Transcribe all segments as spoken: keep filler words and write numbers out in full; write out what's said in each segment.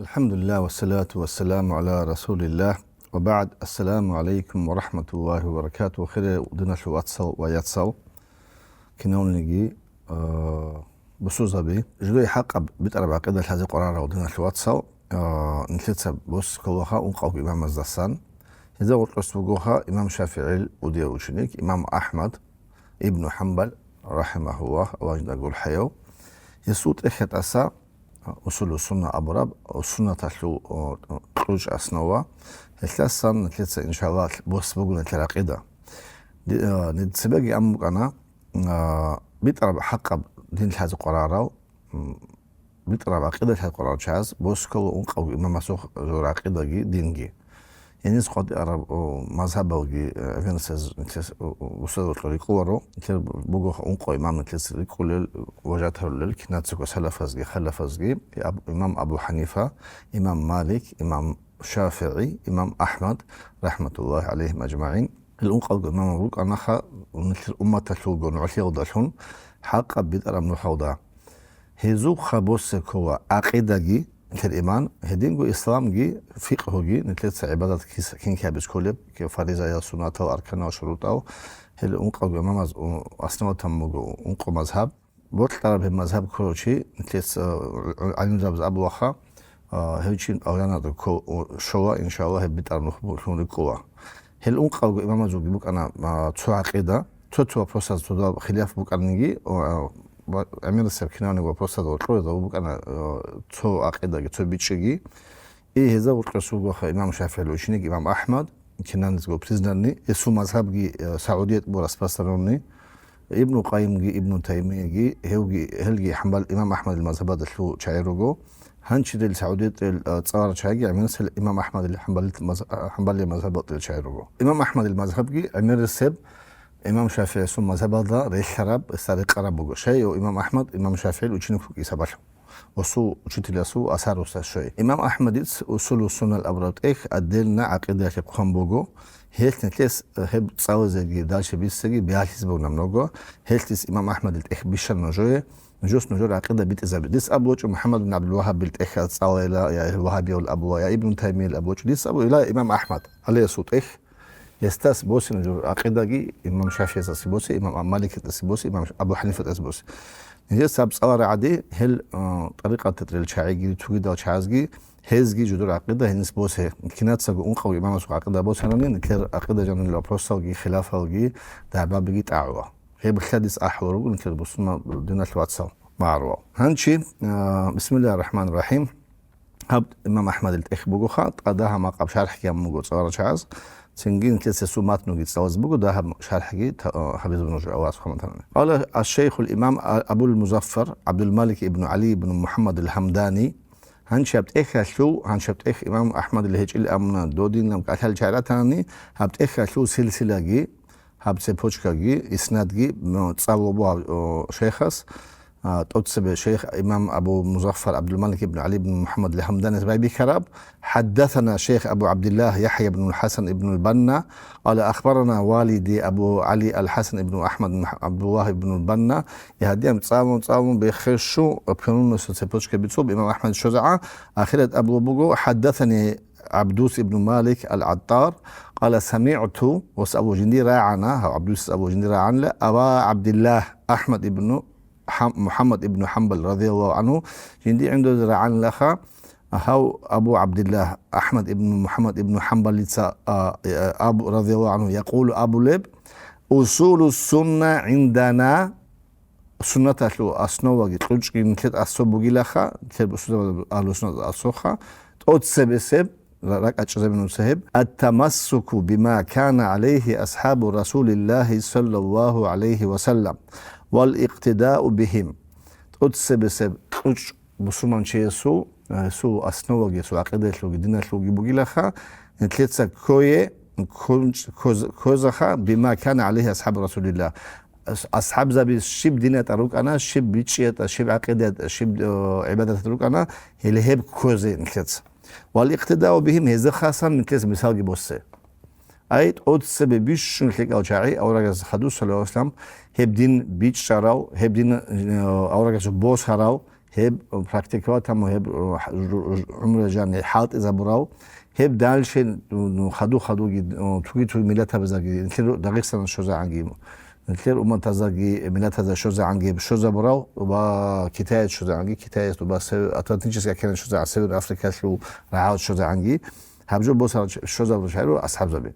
Алхамдулиллагь, вассалату вассаламу гӀала расулиллагь. Ва багӀд, ассаламу гӀалайкум ва рахӀматуллагьи ва баракатугьу. Хириял диналъул вацал ва яцал, кинавниги, а, бусурзаби. Жидее хӀакъаб битӀараб гӀакъида лъазе къварарал диналъул вацал, а, нилъеца босизе кколаха ункъавго имамаздасан. Гьезда гъоркьоса бугоха имам ШафигӀил удияв ученик, имам АхӀмад ибну ХӀамбал, рахӀимагьуллагь, Аллагь жинда гурхӀаяв. Гьесул тӀехьа тӀаса Усулу Сунна абураб, суннаталъул, о, кьучӀ, основа. Гьелъасан нилъеца, иншаллагь, босизе буго нилъер гӀакъида. Ди-, а, нид цебеги ан букӀана, а, битӀараб хӀакъаб дин лъазе къварарал, м, битӀараб гӀакъида лъазе къварарал чагӀаз босизе ккола ункъавго имамасухъ жур гӀакъидаги динги. Гьениса къватӀираб, о, мазгьабалги, э, гӀемерисез нилъеца, о, о, бусурбабазда рикӀкӀунаро, нилъер буго ункъо имам нилъеца рикӀкӀунел ва жатарулел, кинацаго салафазги, халафазги, и аб-, имам Абу ХӀанифа, имам Малик, имам ШафигӀи, имам АхӀмад, рахӀматуллагьи гӀалайгьим ажмагӀин. Гьел ункъавго имамал рукӀанаха нилъер умматалъулгун гӀолъиялдалъун хӀакъаб битӀараб нухалда. Гьезухъа босизе ккола гӀакъидаги, нилъер иман, гьединго исламги, фикъгьуги, нилъеца гӀибадат кис-, кин кигӀан гьабизе кколеб, ки-, фаризаял, суннатал, арканал, шурутӀал. Гьел ункъавго имамаз, у-, основатан буго ункъо мазгьаб. Бокьараб гьеб мазгьаб ккурав чи, нилъеца, у-, у-, гӀалимзабаз абулаха, а, гьев чи авланада кко-, у-, щола, иншаллагь, гьеб битӀараб нух бу-, лъун рикӀкӀула. Гьел ункъавго имамазулги букӀана, а, цо гӀакъида, цо-цо вопросаз цо-цо хилаф букӀаниги, а, ва гӀемерисеб кинавниги вопросазда гьоркьор гьезда букӀана, а, цо гӀакъидаги, цо бичӀчӀиги. И гьезда гьоркьоса вугоха имам ШафигӀил ученик имам АхӀмад, кинанизго признанный, гьесул мазгьабги, а, СагӀудият буго распространенный. Ибну Къайимги, Ибну Таймияги, гьевги, гьелги ХӀамбал-, имам АхӀмадил мазгьабалъул чагӀи руго. Гьанчидел СагӀудиятӀел, а, цӀаларал чагӀиги гӀемерисел имам АхӀмадил ХӀамбалил маз-, а, ХӀамбалил мазгьабалъул чагӀи руго. Имам АхӀмадил мазгьабги гӀемерисеб имам ШафигӀисул мазгьабалда релълъараб, гьесда рекъараб буго, щай имам АхӀмад имам ШафигӀил ученик вукӀин сабаблъун. Гьесул учителясул асар гьесда щвей. Имам АхӀмадица Усулу Суннал абураб тӀехь отдельно гӀакъидаялъе хъван буго. Гьелъ нилъеца гьеб цӀализеги дальше бицизеги бегьалъизе буго намного. Гьелъ дица имам АхӀмадил тӀехь бищана нужее, нужеца нужер гӀакъида битӀизабе. Дица абулеб гьечӀо МухӀаммад ибн ГӀабдул-Вагьабил тӀехь цӀалейила, я Вагьабиял абула, я Ибн Таймиял абулеб гьечӀо. Дица абула имам АхӀмад, гьале гьесул тӀехь. Гьесдаса босе нужер гӀакъидаги, имам ШафигӀидаса босе, имам Маликидаса босе, имам Абу ХӀанифатаса босе. Нижеца гьаб цӀаларал гӀади, гьел, а, тӀарикъаталъул чагӀиги, цогидал чагӀазги, гьезги жидер гӀакъида гьениса босе. Кинацаго ункъавго имамасул гӀакъида босанани, нилъер гӀакъида жаниб вопросалги, хилафалги, дагӀбабиги тӀагӀула. Гьеб лъадис ахӀулел руго нилъер бусурман диналъул вацал, магӀарулал. Гьанчи, а, бисмиллагьир рахӀманир рахӀим. Гьаб имам АхӀмадил тӀехь бугоха, тӀадагьа макъаб шархӀги гьабун буго цӀаларал чагӀаз. Цинги нилъеца гьесул матнуги цӀализе буго, дагьаб шархӀги та-, гьабизе буго нужее, Аллагьас хъван батани. Къала аш-шайхул имам А-, Абул Музаффар ГӀабдулмалик ибну ГӀали ибну МухӀаммадил ХӀамдани. Гьанчи гьаб тӀехьалъул, гьанчи гьаб тӀехь имам АхӀмадил гьечӀил амуна, додинаб кӀалъал чагӀи ратанани, гьаб тӀехьалъул силсилаги, гьаб цепочкаги, иснадги, м, цӀалулеб буго гьав, о, шайхас, а, тӀоцебе шайх имам Абу Музаффар ГӀабдулмалик ибн ГӀали ибн МухӀаммад ал-ХӀамданияс байбихьараб, хӀаддасана шайх Абу ГӀабдиллагь ЯхӀя ибн ал-ХӀасан ибн ал-Банна, къала ахбарана валиди Абу ГӀали ал-ХӀасан ибн АхӀмад ибн ГӀабдуллагь ибн ал-Банна, гьадинаб цӀалун-цӀалун бехершу, пирунаса цепочка бицун имам АхӀмад щвезегӀан, ахират абулеб буго, хӀаддасани ГӀабдус ибн Малик ал-ГӀаттар, къала самигӀту, ва гьес абу жиндие рагӀана, гьав ГӀабдусица абу жиндие рагӀанила, Аба ГӀабдиллагь АхӀмад ибну ХӀам-, МухӀаммад ибну ХӀамбал радияллагьу гӀангьу, жиндие гӀемерисез рагӀанилаха, гьав Абу ГӀабдиллагь АхӀмад ибну МухӀаммад ибну ХӀамбалица, а, а, абу, радияллагьу гӀангьу, якъулу абулеб, «Усулу сунна гӀиндана», суннаталъул основаги кьучӀги нилъер асо бугилаха, нилъер бусурбабазул агьлу-суннатазул асоха, тӀоцебесеб, ра-, ракӀачӀезабине нуца гьеб, «ат-тамассуку бима кана гӀалайгьи асхӀабу Расулиллагьи саллаллагьу гӀалайгьи ва саллам, вал икътидау бигьим». ТӀоцебесеб кьучӀ бусурманчиясул, э, гьесул основаги, гьесул гӀакъидаялъулги, диналъулги бугилаха, нилъеца ккое, ккун-, ккоз-, ккозаха, бима кана гӀалайгьи асхӀабу Расулиллагь. Ас-, асхӀабзаби щиб динатӀа рукӀана, щиб бичӀчӀиятӀа, щиб гӀакъидаятӀа, щиб, э, гӀибадататӀа рукӀана, гьеле гьеб ккозе нилъеца. Вал икътидау бигьим, гьезда хасан нилъеца мисалги босе. Ай, тӀоцебе бищун лъикӀал чагӀи аварагас хадур, саллаллагьу гӀалайгьи ва саллам, гьеб дин бичӀчӀарал, гьеб дин, э, аварагас босарал, гьеб практиковать гьабун, гьеб, э, гӀумру жаниб хӀалтӀизабурав, гьеб дальше, ну, хаду-хадуги, э, цоги-цоги миллатабаздаги, нилъер Дагъистаналъ щвезегӀанги, нилъер умматаздаги, миллатазда щвезегӀанги гьеб щвезабурав ва Китаялъ щвезегӀанги, Китаялъ ва Сев-, Атлантический океаналъ щвезегӀан, Северная Африкалъул рагӀалде щвезегӀанги, гьаб жо босарал щвезабурал чагӀи руго асхӀабзаби.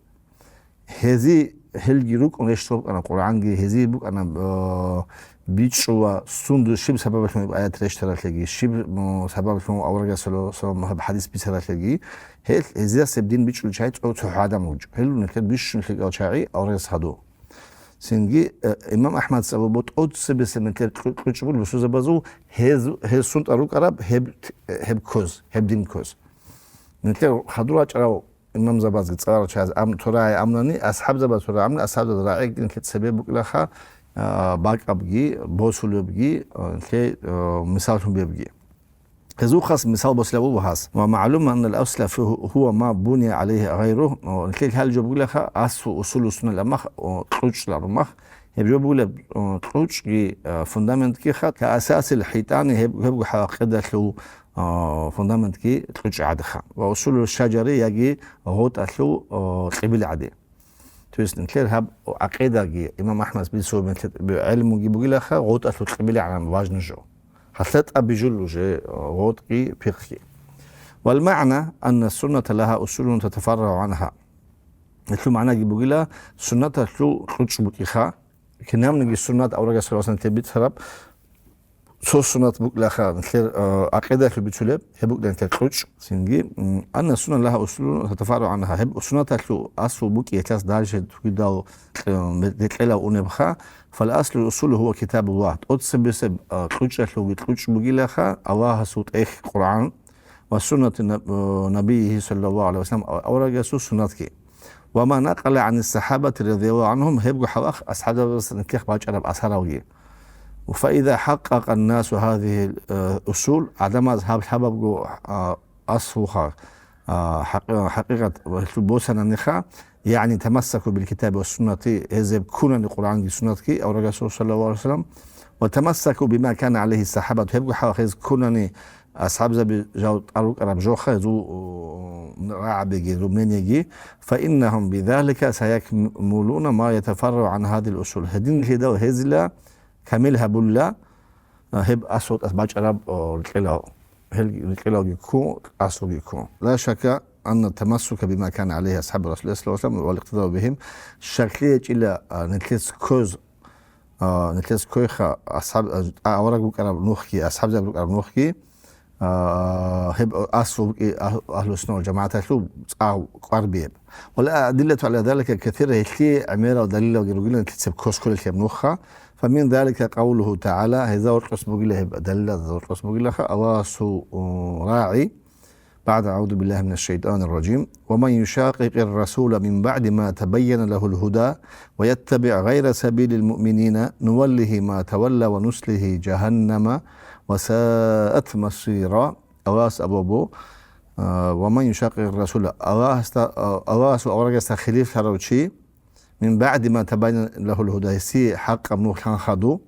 Гьезие гьелги рукӀун рещтӀун букӀана Къуръанги, гьезие букӀана, э, бичӀчӀула, сундуе щиб сабаблъун аят рещтӀаралъеги, щиб, м, сабаблъун аварагас саллаллагьу гӀалайгьи ва саллам гьаб хӀадис бицаралъеги, гьел гьезияс гьеб дин бичӀчӀулел чагӀи цо-, цохӀо гӀадамал руго. Гьел нилъер бищун лъикӀал чагӀи аварагас гьаду. Цинги, э, имам АхӀмад асхӀаб буго тӀоцебесеб нилъер кьу-, кьучӀ бугеб бусурбабазул гьез-, гьез сунтӀа рукӀараб гьеб, гьеб ккоз, гьеб дин ккоз. Нилъер хадур рачӀарал имамзабазги цӀарал чагӀаз ам-, цо рагӀи амнани, асхӀабзабаз цо рагӀи амнани, асхӀабзабаз рагӀи нилъер цебе букӀилаха, а, бакӀабги, босулебги, а, нилъее, а, мисаллъун бебги. Гьезухъас мисал босулеб буго гьас. Ва магӀлум аннал асла фи гьу-, гьува ма буния гӀалайгьи гъайругь, а, нилъее лъалеб жо бугилаха, аслу усулу суннал аммах, а, кьучӀлъарумах. Гьеб жо бугилеб, а, кьучӀги, а, фундаментги ха, ка асасил хӀитӀани гьеб, гьебго гьав гӀакъидалъул а, фундаментги кьучӀ гӀадиха. Ва усулу шажари яги гъотӀалъул, а, кьибил гӀади. То есть нилъер гьаб гӀакъидаги имам АхӀмадас бицунеб гӀелмуги бугилаха, гъотӀалъул кьибил гӀадин важно жо. Гьалъа тӀад бижул уже, а, гъотӀги, фикъги. Вал магӀна анна сунната лагьа усулун татафаррагӀу гӀангьа. Гьелъул магӀнаги бугила, суннаталъул кьучӀ букӀиха. Кинабниги суннат аварагас саллаллагьу гӀалайгьи ва саллам бицараб, цо суннат букӀилаха нилъер, а, гӀакъидалъул бицулеб, гьеб букӀана нилъер кьучӀ. Цинги, м, анна сунна лагьа усулун татафаррагӀу гӀангьа. Гьеб суннаталъул асл букӀи гьелъас дальше цогидал, э, рекьелав унебха. Фал аслу усулу гьува китабуллагь. ТӀоцебесеб, а, кьучӀалъулги кьучӀ бугилаха Аллагьасул тӀехь Къуръан ва суннати наб-, э, набиййигьи саллаллагьу гӀалайгьи ва саллам, а-, аварагасул суннатги. Ва ма накъала гӀанис сахӀабати радияллагьу гӀангьум, гьебго гьалах асхӀабзабазда нилъехъ бачӀараб асаралги. Фа иза хӀакъкъакъа ан-насу гьазигьил, э, усул, гӀадамаз гьаб лъабабго, а, аслуха, а, хӀакъи-, хӀакъикъат гьелъул босананиха, ягӀни тамассаку бил китаби ва суннати, гьез гьеб ккунани Къуръанги суннатги, аварагасул саллаллагьу гӀалайгьи ва саллам, ва тамассаку бима кана гӀалайгьи сахӀабат, гьебго гьалах гьез ккунани асхӀабзаби жал тӀад рукӀараб жоха, гьезул, о, рагӀабиги, гьезул мнениеги, фа иннагьум бизалика саякмулуна ма ятафаррагӀу гӀан гьазигьил усул. Гьединлъидал гьезила камил гьабула, а, гьеб асул тӀас бачӀараб, о, рекьелал, гьел рекьелалги ккун, аслуги ккун. Ла шакка анна тамассука бима кана гӀалайгьи асхӀабу Расулиллагьи саллаллагьу гӀалайгьи ва саллам ва ликътидау бигьим, щаклъи гьечӀила, а, нилъец ккоз, а, нилъец ккойха асхӀаб, а, авараг рукӀараб нухги, асхӀабзаб рукӀараб нухги, а, гьеб аслу букӀи агь-, агьлу сунна вал жамагӀаталъул цӀакъ кӀвар бияб. Ва ла адиллату гӀала залика касира, гьелъие гӀемерал далилалги ругилан нилъецаб ккоскулелъ гьеб нухха. Фа мин залика къавлугьу тагӀала, гьезда гьоркьос бугила гьеб далилазда гьоркьос бугилаха, Аллагьасул, у, рагӀи, بعد أعوذ بالله من الشيطان الرجيم. ومن يشاقق الرسول من بعد ما تبين له الهدى ويتبع غير سبيل المؤمنين نوله ما تولى ونصله جهنم وساءت مصيرا. Аллагьас абулеб, а, ومن يشاقق الرسول, Аллагьасда, а, Аллагьасул аварагасда хилифлъарав чи, من بعد ما تبين له الهدى, гьесие хӀакъаб нух лъан хадуб,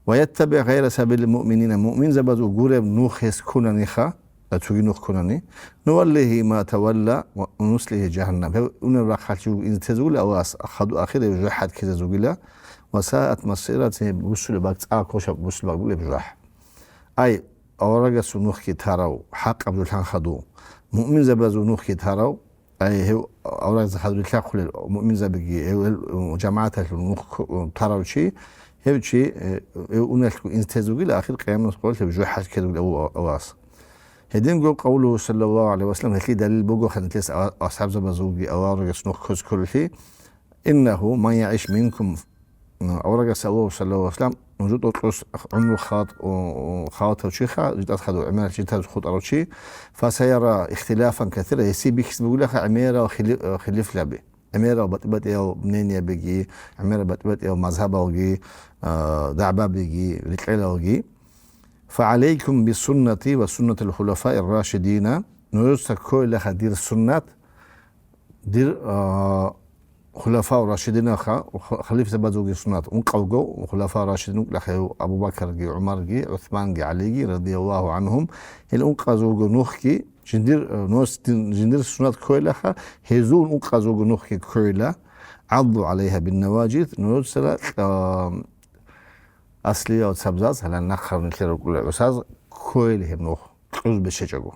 ويتبع غير سبيل المؤمنين, муъминзабазул гуреб нух гьес ккунаниха, а цоги нух ккунани, نوله ما تولى ونصله جهنم. Гьев унеб рахъалъ жив инзе тезе вугила Аллагьас, хадуб ахир гьев жужахӀалде ккезе вугила, وساءت مصيرا, цин гьеб бусулеб бакӀ, цӀакъ квешаб бусулеб бакӀ бугила гьеб жужахӀ. Ай, аварагасул нухги тарав, хӀакъаб жо лъан хадуб, муъминзабазул нухги тарав, Ай, гьев аварагзабаз хадур лъахъулел муъминзабиги, гьев, гьел, жамагӀаталъул нух кку-, тарав чи, гьев чи, э, гьев уналъго инзе тезе вугила, ахир къиямасеб къоялъ гьев жужахӀалде ккезе вугила Аллагьас. Гьединго къавлугьу саллаллагьу гӀалайгьи ва саллам, гьелъие далил буго ха нилъеца а-, асхӀабзабазулги аварагасул нух ккозе кколелъи, إنه من يعش منكم, аварагас абула, саллаллагьу гӀалайгьи ва саллам, нужер тӀокӀалъ гӀумру хал-, о, халатав чиха, житӀаз хадур гӀемерал житаз хутӀарав чи, فسيرى اختلافا كثيرا, гьесие бихьизе бугилаха гӀемерал хили-, хилифлъаби, гӀемерал батӀи-батӀиял мнениябиги, гӀемерал батӀи-батӀиял мазгьабалги, а, дагӀбабиги, рекьелалги. فعليكم بسنتي وسنة الخلفاء الراشدين, нужеца кколелаха дир суннат, дир, а, хулафау рашидиналха, ха-, халифзабазулги суннат, ункъавго хулафау рашидин вукӀлахъе Абу Бакарги, ГӀумарги, ГӀусманги, ГӀалиги, радияллагьу гӀанхум, гьел ункъазулго нухги, жиндир, э, нос дин, жиндир суннат ккойилаха, гьезул ункъазулго нухги ккойила, гӀадду гӀалайгьа биннаважид, нуцала, а, аслиял цабзаз, гьалан нахъа нилъер рукӀула гӀусаз ккойила гьеб нух, кьуз бечечӀого.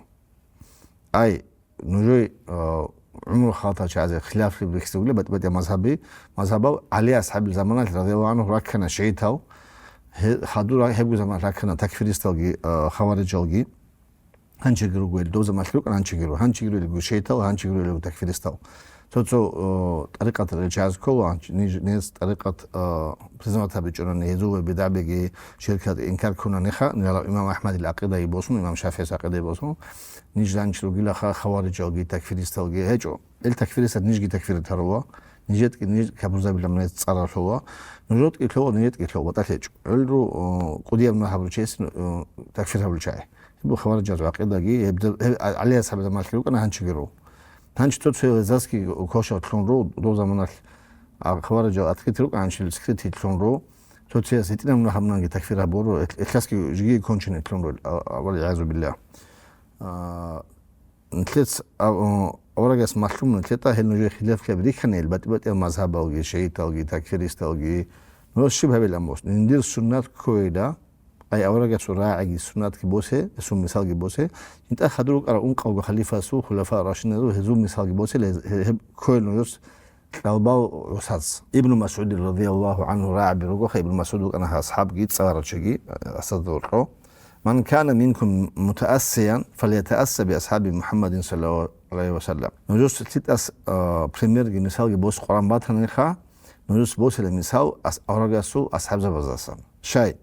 Ай, нужей, а, гӀумру халтал чагӀазе хилафлъи бихьизабула батӀи-батӀи мазгьаби, мазгьабал ГӀали асхӀабил заманалъ, радияллагьу гӀанху, раккана шигӀитал, гье-, хадур гьебго заманалъ раккана такфиристалги, а, хаварижалги. Гьанчиги руго ил, доб заманалъ рукӀана, гьанчиги ру-, гьанчиги руго шигӀитал, гьанчиги руго такфиристал. Цо-цо, а, тӀарикъатал речазе ккола, гьанч-, ниж-, ниж тӀарикъат, а, признавать гьабичӀони, гьезул ва бидгӀабиги ширкат инкар ккунаниха, нилал имам АхӀмадил гӀакъидаги босун, имам ШафигӀис гӀакъидаги босун, ниж жанч ругилаха хаварижалги, такфиристалги гьечӀо. Ил такфиристал нижги такфир гьарула, нижетги ниж капурзабилан нез цӀаралъула, нужетги лъугъа, нижетги лъугъа, батӀалъ гьечӀо. ГӀур ру, о, кӀудияб нух гьабурчияс, о, такфир гьабулчагӀи. Гьеб хаварижал гӀакъидаги, гьеб даб-, гьеб ГӀали асхӀаб заманалъ рукӀана, гьанчиги ру. Гьанчи цо-цо гьезаски кошал лъун ру, дов заманалъ, а, хаварижал открытый рукӀана, гьанчи скрытый лъун ру. Цо-цояс гьитӀинаб нух гьабунанги такфир гьабуру, ил-, илъасги жиги кончине лъун ру, а, а, валгӀиязубиллагь. А, нилъец, а, о, аварагас малъун, нилъета гьел нужее хилафлъи рихьанил батӀи-батӀиял мазгьабалги, шигӀиталги, такфиристалги. Нуж щиб гьабилан бос? Жиндир суннат ккойила, ай аварагасул рагӀиги суннатги босе, гьесул мисалги босе. ЖинтӀа хадур рукӀарал ункъавго халифасул, хулафа рашидиназул гьезул мисалги босе, гьез-, гье-, гьеб ккойила нуж кьалбал гӀусаз. Ибну МасгӀудил радияллагьу гӀанху рагӀаби ругоха, Ибну МасгӀуд вукӀана гьав асхӀабги цӀаларав чиги, асазда гьоркьо. «Ман кана минкум мутаассиян, фалятаасса би асхӀаби МухӀаммадин саллаллагьу гӀалайгьи ва саллам». Нужеца лъитӀас, а, примерги, мисалги бос Къуръан батаниха, нужеца босила мисал ас-, аварагасул асхӀабзабаздасан. Щай?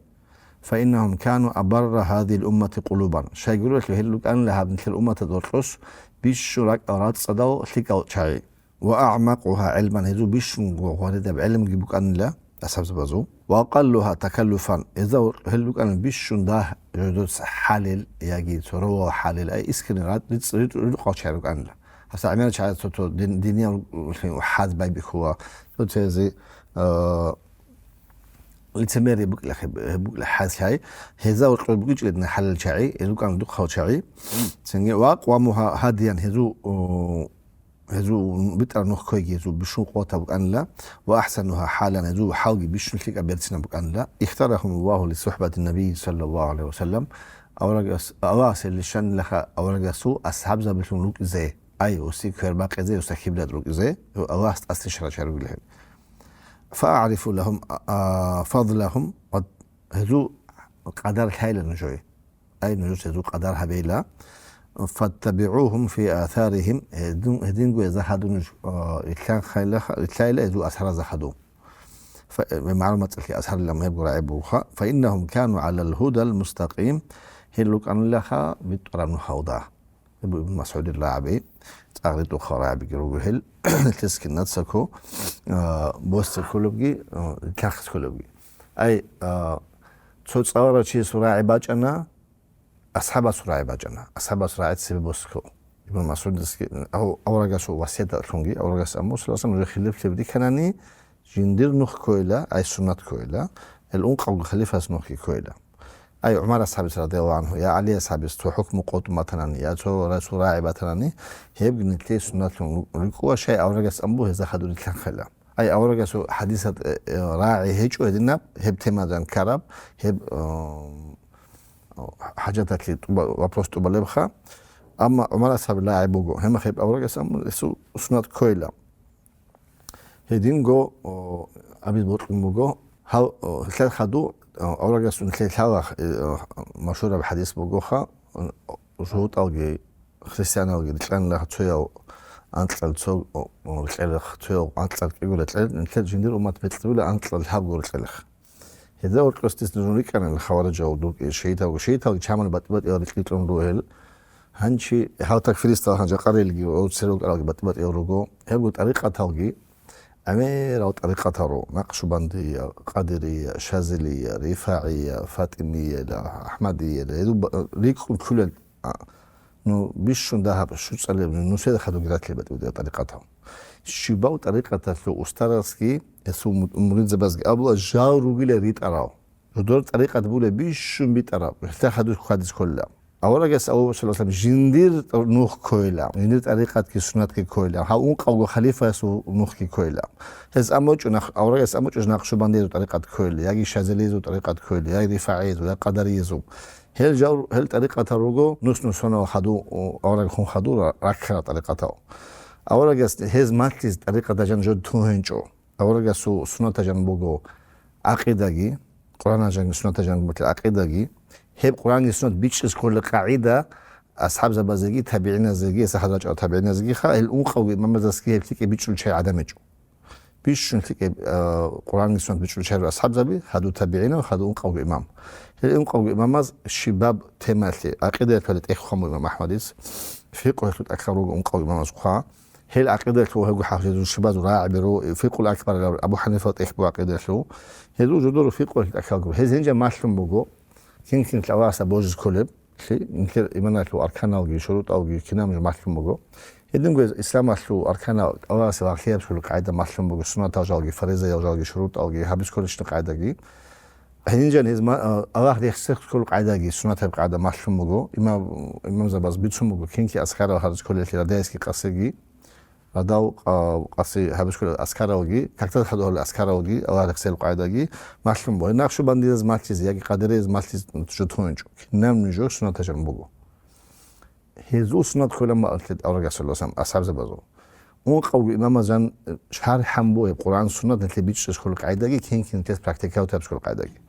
«Фаиннагьум кану абарра гьазигьил уммати къулубан». Щай гурелъул, гьел рукӀанила гьаб нилъер умматалда гьоркьос бищун ракӀал рацӀцӀадал лъикӀал чагӀи. «Ва агӀмакъугьа гӀилман», гьезул бищунго гъваридаб гӀелмги букӀанила асхӀабзабазул. «Ва акъаллугьа такаллуфан», гьезда гьел рукӀанила бищун дагь жодоц хӀалел яги цо ровал хӀалел, ай искренне рат-, рицӀ-, рицӀ-, ридухъал чагӀи рукӀанила. Гьасда гӀемерал чагӀи цо-цо дин-, диниял хӀад байбихьула, цо-цоязе, а, лицемерие букӀила хеб-, букӀила хӀаллъай, гьезда гьоркьор бугичӀила диниял хӀалел чагӀи, гьел рукӀанила духъал чагӀи. Цинги «ва акъвамугьа гьадиян», гьезул, о, гьезул битӀараб нух ккойги гьезул бищун къуватаб букӀанила, «ва ахӀсанугьа хӀалан», гьезул хӀалги бищун лъикӀаб берцинаб букӀанила. «Ихтарагьум Аллагьу ли сухӀбати Набий саллаллагьу гӀалайгьи ва саллам», аварагас, Аллагьас гьел лъанилаха аварагасул асхӀабзабилъун рукӀизе, ай, гьесие квер бакъизе, гьесда хибрат рукӀизе, Аллагьас тӀасде шарача ругел гьел. «Фа агӀрифу лагьум, а, а, фадлагьум», ва гьезул къадар лъайла нужее. Ай, нужеца гьезул къадар гьабейла. «ФаттабигӀугьум фи асаригьим», гьедин-, гьединго гьезда хадур нуж, а, рилълъанхъайла-, рилълъайла гьезул асаразда хадур. Фа-, э, магӀлумат цӀалъи асарлъи гьеб гурай гӀеб бугоха. «Фаиннагьум кану гӀалал гьудал мустакъим», гьел рукӀанилаха битӀараб нухалда. Гьеб Ибн МасгӀудил рагӀаби, цӀакъ ритӀухъал рагӀабиги руго гьел, лъес кинаца кко, а, босизе кколебги, а, лъахъизе кколебги. Ай, а, цо цӀаларав чиясул рагӀи бачӀана, асхӀабасул рагӀи бачӀана. АсхӀабасул рагӀи цебе босизе кко. Ибн МасгӀудасги, ав-, аварагасул васияталъунги, аварагас амму, саллаллагьу гӀалайгьи ва саллам, нужер хилафлъи рихьанани, жиндир нух ккойила, ай суннат ккойила, гьел ункъавго халифас нухги ккойила. Ай ГӀумар асхӀабис радияллагьу гӀанху, я ГӀали асхӀабис цо хӀукму къотӀун батанани, я цо расул рагӀи батанани, гьебги нилъее суннатлъун ру-, рукӀула, щай аварагас амбу гьезда хадур рилълъанхъайла. Ай аварагасул хӀадисат, э, э, рагӀи гьечӀо гьединаб, гьеб тема жанкараб, гьеб, э, хӀажаталъе тӀуба-, вопрос тӀубалебха. Амма ГӀумар асхӀабил рагӀи буго, гьебмехалъ гьеб аварагас амбу гьесул суннат ккойила. Гьединго, о, абиз бокьун буго. Гьал, о, гьелъал хадур, о, аварагасул нилъее лъала, э, о, машгьураб хӀадис бугоха, о, жугьутӀалги христианалги рикьанила цоял анкьал цо, о, о, рикьелех, цоял анкьал кӀиго рикьел, нилъер жиндир уммат бекьулила анкьал лъабго рикьелех. Гьезда гьоркьосдаса нуж рикӀкӀанани хавариджал дуркӀи шагьидалго, шагьидалги чамал батӀи-батӀиял рикьи кьун ругел. Гьанчи гьал такфиристал гьанжа къарилги ва церал кӀаралги батӀи-батӀиял руго. Гьебго тӀарикъаталги гӀемерал тӀарикъатал руго: Накъшубандия, Къадирия, Шазилия, РифагӀия, ФатӀимия, АхӀмадия, гьезул ба-, рикӀкӀун кколел, а, Ну, бищун дагьаб щуцӀалеб, ну, нусида хадуги ратилеб батӀи-батӀияб тӀарикъатал. Щибав тӀарикъаталъул устарасги, гьесул му-, муридзабазги абула, жал ругила ритӀарал. Жодор тӀарикъат була бищун битӀараб, гьелда хадур хьвадиз кколила. Аварагас, аварагас, саллаллагьу гӀалайгьи ва саллам, жиндир нух ккойила, жиндир тӀарикъатги суннатги ккойила, гьав ункъавго халифаясул нухги ккойила. Гьез амучӀо нах-, аварагас амучӀо Накъшубандиязул тӀарикъат ккойила, яги Шазалиязул тӀарикъат ккойила, яги РифагӀиязул, я Къадариязул. Гьел жал-, гьел тӀарикъатал руго нус-нусанал хадув, авараг хун хадур раккарал тӀарикъатал. Аварагас гьез малъиз тӀарикъатал жан жо тугьинчӀо. Аварагасул суннатал жан буго гӀакъидаги, Къуръанал жанги суннатал жанги буго гӀакъидаги. Гьеб Къуръанги суннат бичӀчӀизе кколел къагӀида асхӀабзабазеги, табигӀиназеги, асхӀаб рачӀарал табигӀиназеги ха, гьел ункъавго имамаздасги гьеб лъикӀаб бичӀчӀулел чагӀи гӀадамичӀо. Бищун лъикӀаб, а, Къуръанги суннат бичӀчӀулел чагӀи асхӀабзаби, хадув табигӀинав, хадув ункъавго имам. Гьел ункъавго имамаз щибаб темалъе, гӀакъидаялъе тӀехь хъван буго имам АхӀмадица, фикъгьуялъул тӀахьал руго ункъавго имамаз хъва. Гьел гӀакъидаялъул гьего хӀахӀлъи зуршибазул рагӀи беру, фикъул акбар абу ГӀанифал тӀехь буго гӀакъидаялъул. Гьезул жодор фикъгьуялъул тӀахьал гуро. Гьез гьенже малъун буго, кин-кин Аллагьасда божиз кколеб, лъи-, нилъер иманалъул арканалги, шурутӀалги кинаб жо малъун буго. Гьединго исламалъул арканал Аллагьасе лагълъияб кколеб къагӀида малъун буго, суннатал жалги, фаризаял жалги, шурутӀалги, гьабиз кколищни къагӀидаги. Гьединжан гьез ма-, а, Аллагь рехсехъ кколеб къагӀидаги суннатаб къагӀида малъун буго, имам, имамзабаз бицун буго, кинки аскарал гьарз кколелъи радайисги къасиги, радал, а, къаси гьабиз кколел аскаралги, кактал хадугьал аскаралги, Аллагь рехсел къагӀидаги малъун буго. Накъшубандияз малъизе яги къадарияз малъизе жо тугьинчӀо. Кинаб нужер суннатал жан буго. Гьезул суннат кколеб мехалъ аварагасул асхӀабзабазул. Ункъавго имамазан шархӀ гьабун буго гьеб Къуръан суннат нилъее бичӀчӀизе кколеб къагӀидаги, кин-кин нилъеца практиковать гьабизе кколеб къагӀидаги.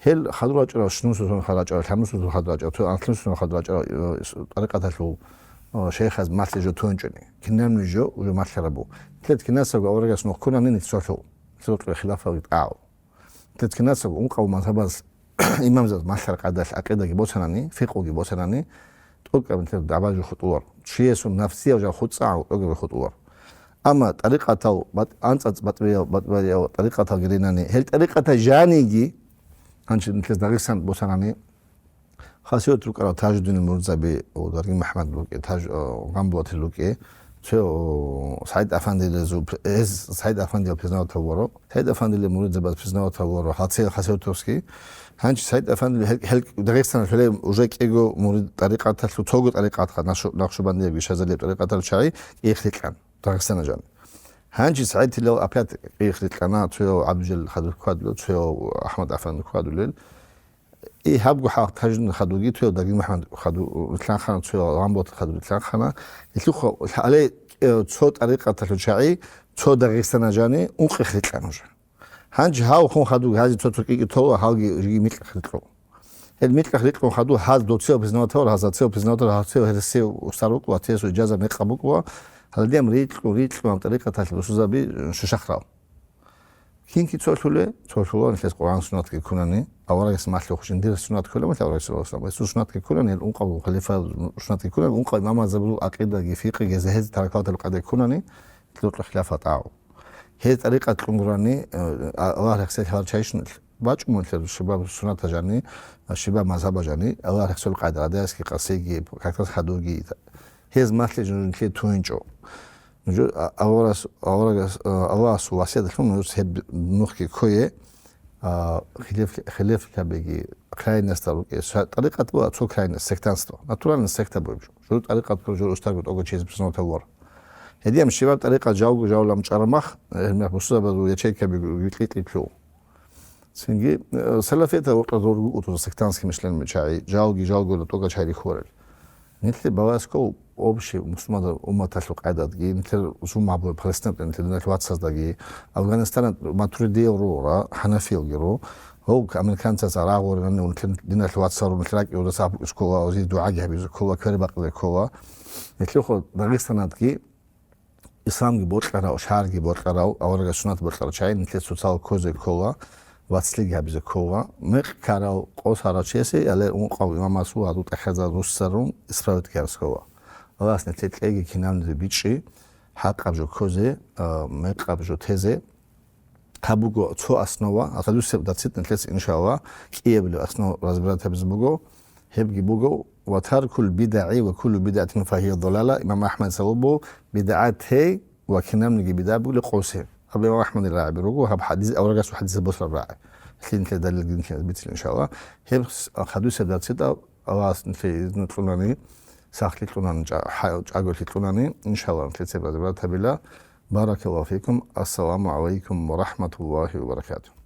Гьел хадур рачӀарал, шнусузун хадур рачӀарал, лъамусузун хадур рачӀарал, цо анлънусузун хадур рачӀарал, э, с-, тӀарикъаталъул, э, шайихаз малъизе жо тугьинчӀони. Кинаб нуж жо уже малъараб буго. Нилъеца киназго аварагас нух ккунани нилъ цолъул, нилъер рокьи хилафалги тӀагӀу. Нилъеца киназго ункъав мазгьабаз имамзабаз малъараб къагӀидалъ гӀакъидаги босанани, фикъгьуги босанани, тӀокӀаб нилъер дагӀба жо хутӀулар. Чиясул нафсияв жо хутӀцӀагӀан тӀокӀаб хутӀулар. Амма тӀарикъатал бат-, анцӀ-анцӀ батӀбияв, батӀбияв тӀарикъаталги ринани, гьел тӀарикъатал жаниги, гьанже нилъер Дагъистан босанани, Хасият рукӀарал Тажуддинил муридзаби, о, Даргин МухӀаммад рукӀе, Таж-, о, Гъамбулатил рукӀе, цо, о, СагӀид Афандилезул пр-, гьез СагӀид Афандиял признавать гьавуро. СагӀид Афандилил муридзабаз признавать гьавуро, гьал цел Хасиятовский. Гьанже СагӀид Афандил гьел, гьел Дагъистаналъ гьеле уже кӀиго мурид тӀарикъаталъул, цого тӀарикъатха, Накъшу-, Накъшубандиябги Шазалияб тӀарикъатал чагӀи кӀиго рихьана Дагъистана жан. Гьанже СагӀидилал опять кӀиго рихьана, цояв ГӀабдулжалил хадур хьвадулел, цояв АхӀмад Афанди хьвадулел. И гьабго хӀал Тажуддин хадурги, цояв Даргин МухӀаммад хаду-, рилълъанхъана, цояв Гъамбулатил хадур рилълъанхъана. Гьелъухъа гьале, э, цо тӀарикъаталъул чагӀи, цо Дагъистана жани ункъихъ рикьана уже. Гьанже гьав хун хадурги гьази цо-цо кӀикӀи тола, гьалги жиги микьахъ рикьун. Гьел микьахъ рикьун хадур гьаз доцияв признавать гьавар, гьаз доцияв признавать гьавар, гьасияв гьересияв устар вукӀула, гьасиясул ижаза мекъаб букӀула, гьалдиям рикьун, рикьун гьаб тӀарикъаталъ бусурзаби шушахърал. Кинки цолъуле, цолъула нилъес Къуръан суннатги ккунани, аварагас малъухъ жиндир суннат кколеб, малъа аварагас саллаллагьу гӀалайгьи ва саллам. Гьесул суннатги ккунани, гьел ункъабул халифа суннатги ккунани, ункъаб имамазабазул акъидаги, фикъиги, гьез, гьез таракалатал къагӀида ккунани, лъукьа хилафа тӀагӀу. Гьез тӀарикъат кьунгурани, э, а-, Аллагь рехсел гьавар чайщун бачӀун, малъа шибаб суннатал жани, шибаб мазгьабал жани, Аллагь рехсел къагӀида, радайисги къасиги, кактас хадуги, гьез малъи жо нилъее тугьинчӀо. Жо-, а-, аварас-, аварагас-, а, Аллагьасул васияталъун нуж гьеб нухги ккое, а, хилеф-, хилефлъабиги, крайностал рукӀе. Ша-, тӀарикъат буго цо крайность, сектантство. Натуральный секта бугеб жо. Жо тӀарикъат ккола, жо устарго тӀокӀав чияс признавать гьавур. Гьедиям щибаб тӀарикъат жалго-жалго чӀараб мах, э, гьеб мехалъ бусурбабазул ячейкаби гьитӀи-гьитӀилъул. Цинги, э, салафиятал рукъа зор руго туза сектантский мышление чагӀи, жалги-жалго тӀокӀал чагӀи рихьулел. Нилъер баласков общий мусульманал умматалъул къайдадги, нилъер зулму гьабулеб Палестиналда нилъер диналъул вацаздаги, Афганистаналда матуридиял рура, хӀанафиялги ру, гьев американцаца рагъурани нилъер диналъул вацал ру, нилъер ракӀиудаса абу ккола, гьезие дугӀаги гьабизе ккола, квер бакъизе ккола. Нилъехъо Дагъистаналдаги исламги бокьарав, шаргӀги бокьарав, аварагас суннат бокьарав чагӀи нилъер цоцал ккозе ккола, вацлиги гьабизе ккола. Мекъ ккарав, къосарав чиясе, яли ункъав имамасул гьадул тӀахьазда руссарун исправить ккарас ккола. Аллагьас нилъер кьеги кинабнизе бичӀчӀи, хӀакъаб жо ккозе, а, мекъаб жо тезе. Гьаб буго цо основа, гьадусеб дацит нилъеца, иншаллагь, кӀиябилеб основа разбирать гьабизе буго. Гьебги буго, «Ва таркул бидагӀи ва куллу бидагӀатин фагьия далала», имам Ахмад салубу, бидагӀат тей ва кинабниги бидагӀа бугила къосе. Гьаб имам Ахмадил рагӀаби руго, гьаб хӀадис, аварагасул хӀадисаб босараб рагӀи. Лъинлъи далилги нилъеца бицин, иншалла. Гьеб с-, хадусеб дарсида Аллагьас нилъее изну кьунани, сахлъи кьунани, чӀа-, хӀа-, чӀаголъи кьунани, иншалла, нилъеца базарат гьабила. Баракаллаху фикум. Ассаламу гӀалайкум ва рахӀматуллагьи ва баракатугь.